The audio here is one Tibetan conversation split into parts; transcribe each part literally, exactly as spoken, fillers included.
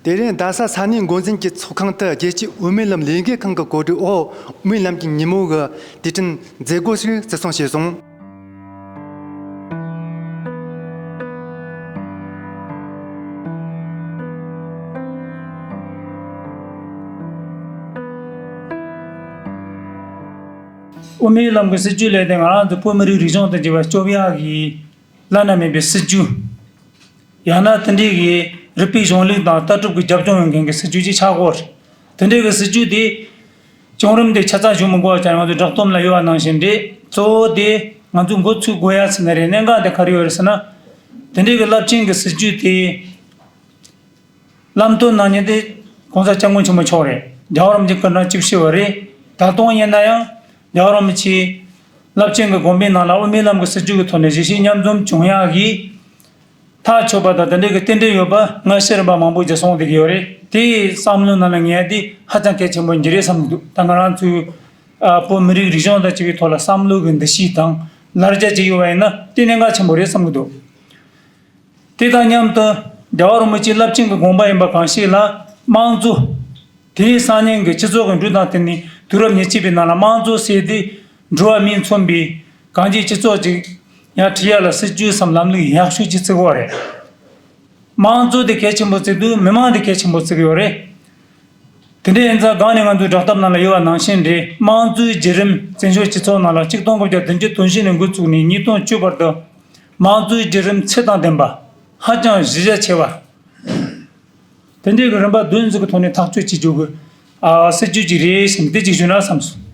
དེ་རིང་རྡ་ས་ས་གནས་འགོ་འཛིན་གྱི་ཚོགས་ཁང་དུ་རྒྱལ་སྤྱིའི་དབུ་མའི་ལམ་ལས་འགུལ་ཁང་གི་གོ་སྒྲིག་འོག་དབུ་མའི་ལམ་གྱི་ཉིན་མོ་གི་དུས་དྲན་མཛད་སྒོ་ཞིག་བརྩི་སྲུང་བྱས་སོང་། དབུ་མའི་ལམ་གྱི་སྲིད་བྱུས་ལས་དེ་ང་རང་ཚོ་བོད་མི་རིགས་རིག་གཞུང་དང་འབྲེལ་བ་སྐྱོབ་ཡག་གི་བླ་ན་མེད་པའི་སྲིད་བྱུས། ཡང་ན་དེ་འདྲའི་གི་རིག་པའི་གཞུང་ལུགས་དང་ལྟ་གྲུབ་ཀྱི་རྒྱབ་ལྗོངས་ཡོད་མཁན་གྱི་སྲིད་བྱུས་ཅིག་ཆགས་ཀྱི་ཡོད་རེད། དེ་འདྲའི་གི་སྲིད་བྱུས་དེ་བཅོམ་རིམ་དེ་ཆ་ཚང་ཞུ་མི་དགོས་པ་ཅང་ང་ཚོའི་བསྒྲགས་གཏམ་ལ་ཡོད་པ་ནང་བཞིན་རེད། གཙོ་བོ་དེ་ང་ཚོས་འགོ་ཚུགས་དགོས་ཡ་ཟེར་ན་རེད། གནད་འགག་དེ་ག་རེ་ཡོད་རེད་ཟེར་ན། དེ་འདྲའི་གི་རླབས་ཆེན་གྱི་སྲིད་བྱུས་དེ་བླམ་སྟོན་གནང་མཁན་དེ་༸གོང་ས་༸སྐྱབས་མགོན་ཆེན་པོ་མཆོག་རེད། རྒྱལ་བ་རིན་པོ་ཆེ་སྐུ་ཕྲེང་བཅུ་བཞི་པ་རེད། ད་དུང་ཡིན་ན་ཡང་རྒྱལ་བ་རིན་པོ་ཆེ་རླབས་ཆེན་གྱི་དགོངས་པའི་ནང་ལ་དབུ་མའི་ལམ་གྱི་སྲིད་བྱུས་ཀྱི་ཐོག་ནས་གཞིས་བྱེས་མཉམ་འཛོམས་བྱུང་ཡག་གི་ཐག་ཆོད་པ་དང་། དེ་འདྲའི་གི་རྟེན་འབྲེལ་ཡོད་པ་ང་ཤེས་རིག་པ་མང་པོ་ཅིག་གསུངས་བསྡད་ཀྱི་ཡོད་རེད། དེའི་བསམ་བློའི་ནང་ལ་ངེས་དེ་ཧ་ཅང་གལ་ཆེན་པོ་འགྱུར་རེད་བསམ་གྱི་འདུག་ད་ང་རང་ཚོའི་ཨ་བོད་མི་རིགས་རིག་གཞུང་དང་བཅས་པའི་ཐོག་ལ་བསམ་བློ་གི་འདུ་ཤེས་དང་ལར་རྒྱ་ཅིག་ཡོད་པ་ཡིན་ན་དེ་གནད་འགག་ཆེན་པོ་རེད་བསམ་གྱི་འདུག་དེ་དང་མཉམ་དུ་རྒྱལ་བ་རིན་པོ་ཆེའི་རླབས་ཆེན་གྱི་དགོངས་པ་ཡིན་པ་གང་ཞིག་ལ་དམངས་གཙོ། དེའི་སང་ཉིན་གྱི་སྤྱི་ཚོགས་ཀྱི་འགྲོས་དང་བསྟུན་ནས་དུས་རབས་ཉེར་གཅིག་པའི་ནང་ལ་དམངས་གཙོ་ཟེར་དེ་འགྲོ་བ་མིས་མཚོན་པའི་གང་ཅིའི་སྤྱི་ཚོགས་ཅིག་ཡར་ཁྲིད་ཡ་ལ་སྲིད་བྱུས་སམ་ལམ་ལུགས་ཡག་ཤོས་ཅིག་བརྩི་གི་ཡོད་རེད། དམངས་གཙོ་དེ་གལ་ཆེན་པོ་བརྩི་དུས་མི་མང་དེ་གལ་ཆེན་པོ་བརྩི་གི་ཡོད་རེད། དེ་འདྲ་ཡིན་ཙང་སྒང་ནས་ང་ཚོའི་བསྒྲགས་གཏམ་ནང་ལ་ཡོད་པ་ནང་བཞིན་རེད། དམངས་གཙོའི་བརྒྱུད་རིམ་བཙན་བྱོལ་སྤྱི་ཚོགས་ནང་ལ་ཆིག་སྟོང་དགུ་བརྒྱ་བདུན་ཅུ་དོན་བཞི་ནས་འགོ་བཙུགས་ནས་ཉིས་སྟོང་བཅུ་བར་དུ་དམངས་གཙོའི་བརྒྱུད་རིམ་ཚད་དང་ལྡན་པ། ཧ་ཅང་གཞི་རྒྱ་ཆེ་བ། དེ་འདྲའི་གི་རིམ་པ་བདུན་ཟིག་གི་ཐོག་ནས་ཐག་གཅོད་བྱེད་རྒྱུ་གི་ཨ་སྲིད་ཇུས་ཅིག་རེད་བསམ་དེ་ཅིག་ཞུ་ན་བསམ་སོང་།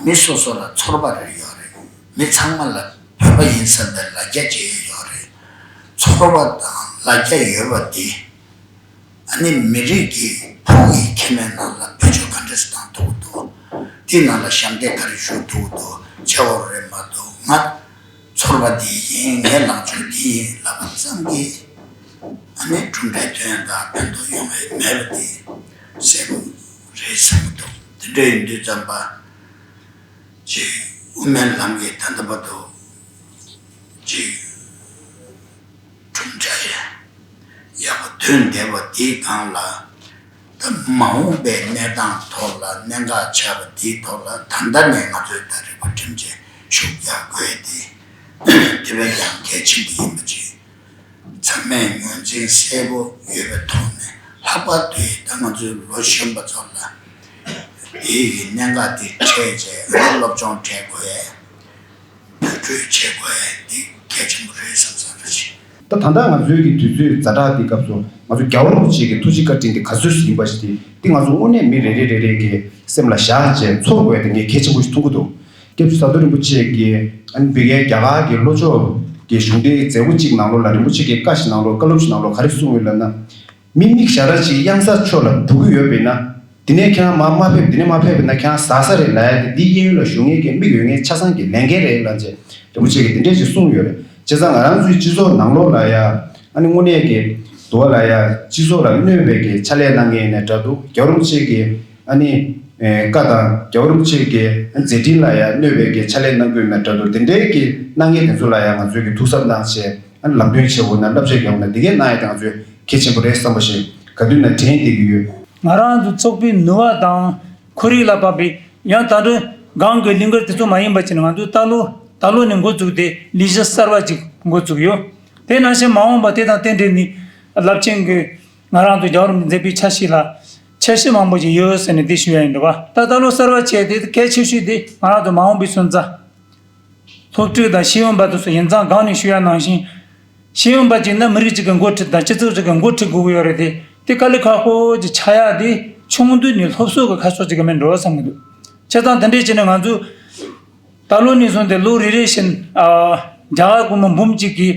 མི་སོ་སོ་ལ་ཚོར་བ་རེ་ཡོད་རེད། མི་ཚང་མ་ལ་བོད་པ་ཡིན་བསམ་པའི་ལ་རྒྱ་ཅིག་ཡོད་རེད། ཚོར་བ་དང་ལ་རྒྱ་ཡོད་པ་དེ་ཨ་ནི་མི་རིགས་ཀྱི་ཕུགས་ཀྱི་ཁེ་ཕན་ནང་ལ་བེད་སྤྱོད་ག་འདྲས་བཏང་ཐུབ་འདུག་དེའི་ནང་ལ་ཞབས་འདེགས་ག་རེ་ཞུ་ཐུབ་འདུག་བྱེད་དགོས་རེད་མ་གཏོགས། ང་ཚོར་བ་འདི་ཡིན། ངའི་ལངས་ཕྱོགས་འདི་ཡིན་ལབ་པ་ཙམ་གྱིས་ཨ་ནི་གྲུབ་འབྲས་དོན་དང་ཕན་ཐོགས་ཡོང་བའི་མེད་པ་དེ་གསལ་པོ་རེད་བསམ་གྱི་འདུག་དེ་འདྲ་ཡིན་དུས་ཙམ་པ་ཅིག་དབུ་མའི་ལམ་གྱི་ད་ལྟ་བར་དུ་ཅིག་གྲུབ་འབྲས་ཡག་པོ་ཐོན་བསྡད་པ་དེའི་སྒང་ལ། ད་མ་འོངས་པའི་གནས་སྟངས་ཐོག་ལ་གནད་འགག་ཆགས་པ་དེའི་ཐོག་ལ་ད་ལྟ་ནས་ང་ཚོས་ད་རིག་པ་ཁྲིམས་ཀྱི་ཤུགས་རྒྱག་དགོས་ཏེ། དེ་བས་ཀྱང་གལ་ཆེན་པོ་ཡིན་པ་ཅིག་ཚང་མས་ངོས་འཛིན་གསལ་པོ་ཡོད་པའི་ཐོག་ནས། ལྷག་པར་དུ་ད་ང་ཚོའི་ལོ་གཞོན་པ་ཚོ་ལ་དེའི་གི་གནད་འགག་དེ་འཕྲད་རྗེས་ཨ་ནི་སློབ་སྦྱོང་སྤྲད་དགོས། བརྒྱུད་སྤྲོད་བྱེད་དགོས་ཡ་འདི་གལ་ཆེན་པོ་རེད་བསམ་བསམ་རེད། ད་ད་ལྟ་ང་ཚོའི་གི་དུས་ཚོད་ཛ་དྲག་འདི་སྐབས་སུ་ང་ཚོ་རྒྱལ་བ་རིན་པོ་ཆེ་གི་ཐུགས་རྗེ་བཀའ་དྲིན་འདི་ག་ཚོད་ཡིན་པ་ཞིག་འདི་འདི་ང་ཚོ་དངོས་གནས་མི་རེ་རེ་རེ་རེ་གི་སེམས་ལ་བཞག་བྱས་ཚོར་དགོས་ཡ་དེ་ངས་གལ་ཆེན་པོ་ཞིག་མཐོང་གི་འདུག་སྐྱབས་རྗེ་ཟམ་གདོང་རིན་པོ་ཆེ་གི་ཨ་ནི་བོད་རྒྱལ་རྒྱ་གར་གི་ལྷོ་ཕྱོགས་ཀྱི་གཞུང་འབྲེལ་མཛད་སྒོ་གཅིག་ནང་ལོགས་ལ་རིན་པོ་ཆེ་གི་བཀའ་ཞིག་ནང་ལོགས་བཀའ་སློབ་ཞིག་ནང་ལོགས་ག་རེ་གསུངས་ཡོད་ལབ་ན། མི་མིག་ཞར་ར་ཅིག་གཡང་ས་ཕྱོགས་ལ་འབུད་ཀྱི་ཡོད་པས་ན། འདི་ནས་ཁྱེད་རང་མར་མ་ཕེབས། འདི་ནས་མར་ཕེབས་པས་ན་ཁྱེད་རང་ཟ་ས་རེད་ལབ་ཡ་དེ་འདི་གཡས་གཡོན་ལ་བཞུགས་མཁན་གྱི་མིག་ཡོད་མཁན་ཆ་ཚང་གི་ལས་འགན་རེད་ལབ་བྱས་རིན་པོ་ཆེ་གིས་འདི་འདྲས་ཅིག་གསུངས་ཡོད་རེད། བྱས་ཙང་ང་རང་ཚོའི་སྤྱི་ཚོགས་ནང་ལོགས་ལ་ཡ་ཨ་ནི་དངོས་གནས་ཀྱི་འདུག་བ་ལ་ཡ་སྤྱི་ཚོགས་ལ་གནོད་པའི་གི་ཕྱག་ལས་གནང་མཁན་ཡིན་ན་འདྲ་འདུག་རྒྱལ་བ་རིན་པོ་ཆེ་གི་ཨ་ནི་བཀའ་དང་རྒྱལ་བ་རིན་པོ་ཆེ་གི་མཛད་འཕྲིན་ལ་ཡ་གནོད་པའི་གི་ཕྱག་ལས་གནང་རྒྱུ་ཡིན་ན་འདྲ་འདུག་དེ་འདྲའི་གི་གནང་མཁན་དེ་ཚོ་ལ་ཡ་ང་ཚོས་གི་ཐུགས་གཟབ་གནང་བྱས། ཨ་ནི་ལམ་སྟོན་བྱེད་དགོས་ན་བསླབ་བྱ་རྒྱག་དགོས་ན་འདི་གས་གནང་ཡ་དེ་ང་ཚོས་གལ་ཆེན་པོ་རེད་བསམ་པ་ཞིག་ག་དུས་ན་དྲན་བསྡད་ཀྱི་ཡོད། ང་རང་ཚོ་ཚོགས་པའི་ནུས་པ་དང་ཁོར་ཡུག་ལ་དཔག་པའི་ཡང་ད་དུང་སྒང་གི་ལས་འགུལ་དེ་ཚོ་མ་ཡིན་པ་བྱས་ནས་ང་ཚོས་ད་ལོ་ད་ལོ་ནས་འགོ་བཙུགས་ཏེ་ལས་གཞི་གསར་བ་ཅིག་འགོ་བཙུགས་ཡོད། དེ་ནང་བཞིན་མ་འོངས་པ་དེ་དང་རྟེན་འབྲེལ་ནས་རླབས་ཆེན་གྱི་ང་རང་ཚོ་རྒྱལ་བ་རིན་པོ་ཆེའི་མཛད་པའི་ཆ་ཤས་ལ་འཆར་གཞི་མང་པོ་ཞིག་ཡོད་ཟེར་ནས་དེ་ཞུ་ཡ་ཡིན་འདུག་བ། ད་ད་ལོ་གསར་བ་བྱས་ཏེ་གལ་ཆེ་ཤོས་དེ་ང་རང་ཚོ་མ་འོངས་པའི་སོན་རྩ། སློབ་ཕྲུག་དང་ཤེས་ཡོན་པ་དེ་ཚོ་ཡིན་ཙང་སྒང་ནས་ཞུ་ཡ་ནང་བཞིན། ཤེས་ཡོན་པ་གཅིག་ན་མི་རིགས་གཅིག་གི་འགོ་ཁྲིད་དང་སྤྱི་ཚོགས་གཅིག་གི་འགོ་ཁྲིད་དགོས་ཀྱི་ཡོད་རེད་དེ། དེ་དཀའ་ལས་ཁག་པོ་ཅིག་ཆགས་ཡ་དེ་ཆུང་དུས་ནས་སློབ་གསོ་གི་ཁ་ཕྱོགས་གཅིག་གི་མིན་འགྲོ་བསམ་གྱི་འདུག་བྱས་ཙང་དེ་འདྲས་བྱས་ནས་ང་ཚོས་ད་ལོ་ནས་བཟུང་སྟེ་ལོ་རེ་རེ་བཞིན་ཨ་རྒྱ་གར་སྒོར་མོ་འབུམ་གཅིག་གི་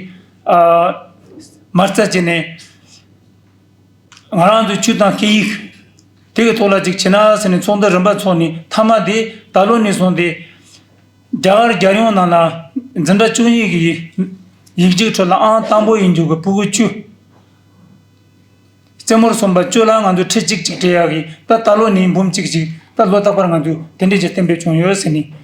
ཨ་མ་རྩ་བྱས་ནས། ང་རང་ཚོའི་ཆོས་དང་སྐད་ཡིག་དེ་གི་ཐོག་ལ་ཅིག་བྱེད་ན་ཟེར་ནས་ཚོགས་འདུ་རིམ་པ་ཚོགས་ནས། མཐའ་མ་དེ་ད་ལོ་ནས་བཟུང་སྟེ་རྒྱ་གར་རྒྱལ་ཡོངས་ནང་ལ་འཛིན་གྲྭ་བཅུ་གཉིས་ཀྱི་ཡིག་རྒྱུགས་ཁྲོད་ལ་ཨང་དང་པོ་ཡིན་རྒྱུ་གི་ཕྲུ་གུ་བཅུ། རྩེད་མོར་སོན་པ་བཅུ་ལ་ང་ཚོས་ཁྲི་གཅིག་གཅིག་སྤྲད་ཡག་གི། ད་ད་ལོ་ནས་འབུམ་གཅིག་གཅིག་ད་ལོ་རྟག་པར་ང་ཚོས་དེ་འདྲས་ཀྱི་གཏན་འབེབས་བྱུང་ཡོད་ཟེར་ནས།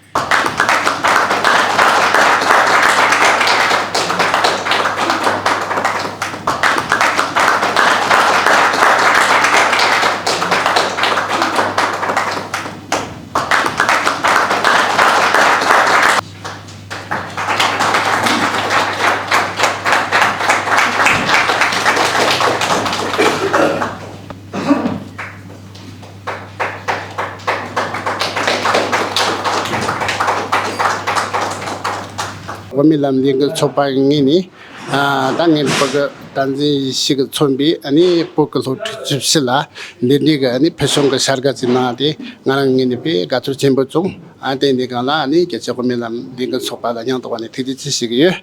བོད་མི་ལམ་ལས་འགུལ་ཚོགས་པ་ངོས་ནས། ཨ། ད་ངས་བོད་ཀྱི་བསྟན་འཛིན་ཡེ་ཤེས་ཀྱིས་མཚོན་པའི་ཨ་ནི་བོད་ཀྱི་སློབ་ཕྲུག་བཅུ་བཞི་ལ་འདི་འདྲའི་གི་ཨ་ནི་ཕུལ་བྱུང་གི་བྱ་དགའ་ཅིག་གནང་སྟེ། ང་རང་ངོས་ནས་དཔེ་དགའ་ཚོར་ཆེན་པོ་བྱུང་། ཨ། དེ་འདི་སྒང་ལ་ཨ་ནི་རྒྱལ་སྤྱིའི་བོད་མི་ལམ་ལས་འགུལ་ཚོགས་པ་ལ་སྙིང་ཐག་པ་ནས་ཐུགས་རྗེ་ཆེ་ཞུ་གི་ཡོད།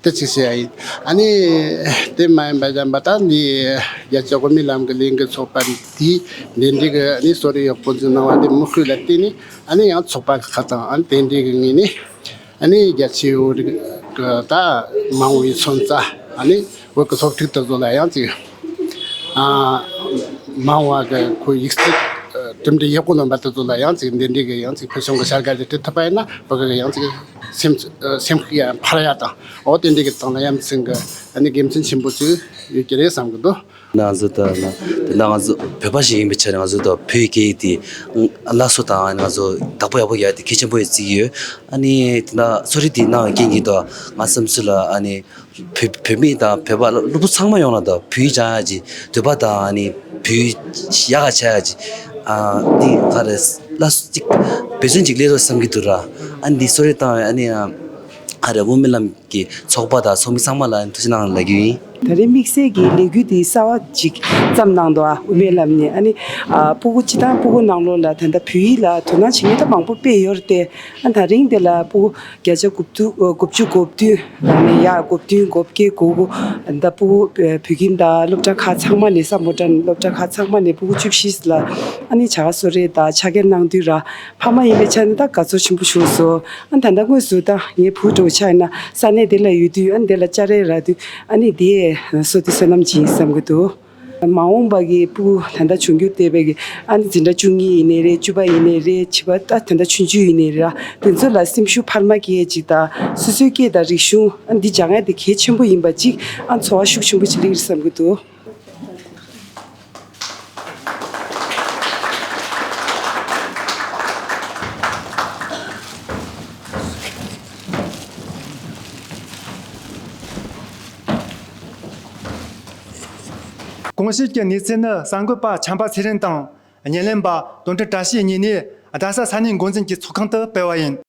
དེ་གཅིག་བཤད་ཡ་ཡིན། ཨ་ནི་དེ་མ་ཡིན་པ་གཞན་པ་ད་འདི་རྒྱལ་སྤྱིའི་བོད་མི་ལམ་གྱི་ལས་འགུལ་ཚོགས་པ་འདིས་འདི་འདྲའི་གི་ཨ་ནི་གསོལ་རས་ཡག་པོ་འཛིན་གནང་བ་དེ་མིག་དཔེ་ལ་བལྟས་ནས། ཨ་ནི་ཡང་ཚོགས་པ་ཁག་དང་ཨ་ནི་དེ་འདྲའི་གི་ངོས་ནས། ཨ་ནི་རྒྱ་ཆེ་བོད་རིགས་ཀྱི་ད་མ་འོངས་པའི་སོན་རྩ། ཨ་ནི་བོད་ཀྱི་སློབ་ཕྲུག་དེ་ཚོ་ལ་ཡང་ཅིག་ཨ། མ་འོངས་པ་གི་ཁོ་ཡིག་ཚད་གྲུབ་འབྲས་ཡག་པོ་ལོན་པ་དེ་ཚོ་ལ་ཡང་ཅིག་འདི་འདྲའི་གི་ཡང་ཅིག་ཕུལ་བྱུང་གི་བྱ་དགའ་རེ་སྤྲད་ཐུབ་པ་ཡིན་ན། བོད་ཀྱི་ཡང་ཅིག་སེམས་སེམས་ཤུགས་ཡང་འཕར་ཡ་དང་། འོ་དེ་འདྲའི་གི་སྟེང་ལ་ཡ་མཚན་གི་ཨ་ནི་དགེ་མཚན་ཆེན་པོ་ཅིག་ཡོད་ཀྱི་རེད་བསམ་གི་འདུག་ང་ཚོ་ད་ན་དེ་ན་ང་ཚོ་བོད་པ་ཞིག་ཡིན་པའི་ཆ་ནས་ང་ཚོ་ད་བོད་ཡིག་སྐད་ཡིག་དེ་སླར་གསོ་དང་ང་ཚོ་བདག་པོ་ཡག་པོ་རྒྱག་ཡ་དེ་གལ་ཆེན་པོ་ཡིན་བརྩི་གི་ཡོད། ཨ་ནི་དེ་ན་གསོལ་རས་དེ་གནང་བའི་རྐྱེན་གྱིས་ད་ང་བསམ་ཚུལ་ལ་ཨ་ནི་བོད་བོད་མི་དང་བོད་པ་སློབ་ཕྲུག་ཚང་མ་ཡོངས་ལ་ད་བོད་ཡིག་སྦྱང་ཡ་ཅིག་འདོད་པ་དང་། ཨ་ནི་བོད་ཡིག་ཡག་ག་བྱ་ཡ་ཅིག་ཨ་ནི་ག་རེ་སླར་གསོ་ཅིག་འབད་བརྩོན་ཅིག་སླེབས་རོགས་བསམ་གྱི་འདུག་ར། ཨ་ནི་འདི་གསོལ་རས་བཏང་བའི་ཨ་ནི་ཨ་རེ་བོད་མི་ལམ་གྱི་ཚོགས་པ་དང་ཚོགས་མི་ཚང་མ་ལ་ཐུགས་རྗེ་གནང་ལབ་རྒྱུ་ཡིན། ད་རེས་དམིགས་བསལ་གྱི་ལས་འགུལ་འདི་གསར་བ་ཅིག་བརྩམས་གནང་འདུག་ཨ། དབུ་མའི་ལམ་ནས་ཨ་ནི་ཨ་སྤུ་གུ་སྤྱི་བཏང་སྤུ་གུ་ནང་ལོགས་ལ་ད་ལྟ་བོད་ཡིག་ལ་དོ་སྣང་བྱེད་མཁན་ད་མང་པོ་དཔེ་ཡོད་རེད་དེ། ཨ་ད་རིང་འདི་ལ་སྤུ་གུ་བརྒྱ་ཆ་དགུ་བཅུ་དགུ་བཅུ་གོ་བདུན། ཨ་ནི་ཡ་གོ་བདུན་གོ་བརྒྱད་གོ་དགུ། ད་སྤུ་གུ་བོད་ཁྱིམ་དང་སློབ་གྲྭ་ཁག་ཚང་མ་ནས། ས་མོ་ཊ་སློབ་གྲྭ་ཁག་ཚང་མ་ནས་སྤུ་གུ་བཅུ་བཞི་ལ་ཨ་ནི་བྱ་དགའ་གསོལ་རས་དང་ཕྱག་འཁྱེར་གནང་དུས་ར། ཕ་མ་ཡིན་པའི་ཆ་ནས་ད་དགའ་ཚོར་ཆེན་པོ་བྱུང་སོང་། ཨ་ད་ལྟ་དངོས་སུ་ད་ངའི་བུ་འདྲ་བོ་ཆགས་ན་ས་གནས་དེ་ལ་ཡོད་དུས། ཨ་དེ་ལ་བཅར་རེ་རག་དུས། ཨ་ནི་དེ་བསོད་བདེ་བསོད་ནམས་ཅིག་ཡིན་བསམ་གྱི་འདུག་མ་འོངས་པ་གི་སྤུ་གུ་ད་ལྟ་འབྱུང་འགྱུར་བལྟས་པའི་གི་ཨ་ནི་འཛིན་གྲྭ་བཅུ་གཉིས་ཡིན་ནའི་རེད། བཅུ་པ་ཡིན་ནའི་རེད། བྱིས་པ་ད་ད་ལྟ་ཆུང་ཆུང་ཡིན་ནའི་རེད། དེ་ཚོ་ལ་སེམས་ཤུགས་འཕར་མ་སྐྱེད་ཅིག་དང་། སོ་སོའི་སྐད་དང་རིག་གཞུང་ཨ་འདི་སྦྱང་ཡ་དེ་གལ་ཆེན་པོ་ཡིན་པ་ཅིག་ཨ་ཚོར་བ་ཤུགས་ཆེན་པོ་ཅིག་སླེབས་རེད་བསམ་གྱི་འདུག་གོང་ཞུས་ཀྱི་གནས་ཚུལ་ནི་གསར་འགོད་པ་བྱམས་པ་ཚེ་རིང་དང་། བརྙན་ལེན་པ་དོན་གྲུབ་བཀྲ་ཤིས་གཉིས་ནས་རྡ་ས་ས་གནས་འགོ་འཛིན་གྱི་ཚོགས་ཁང་དུ་སྤེལ་བ་ཡིན།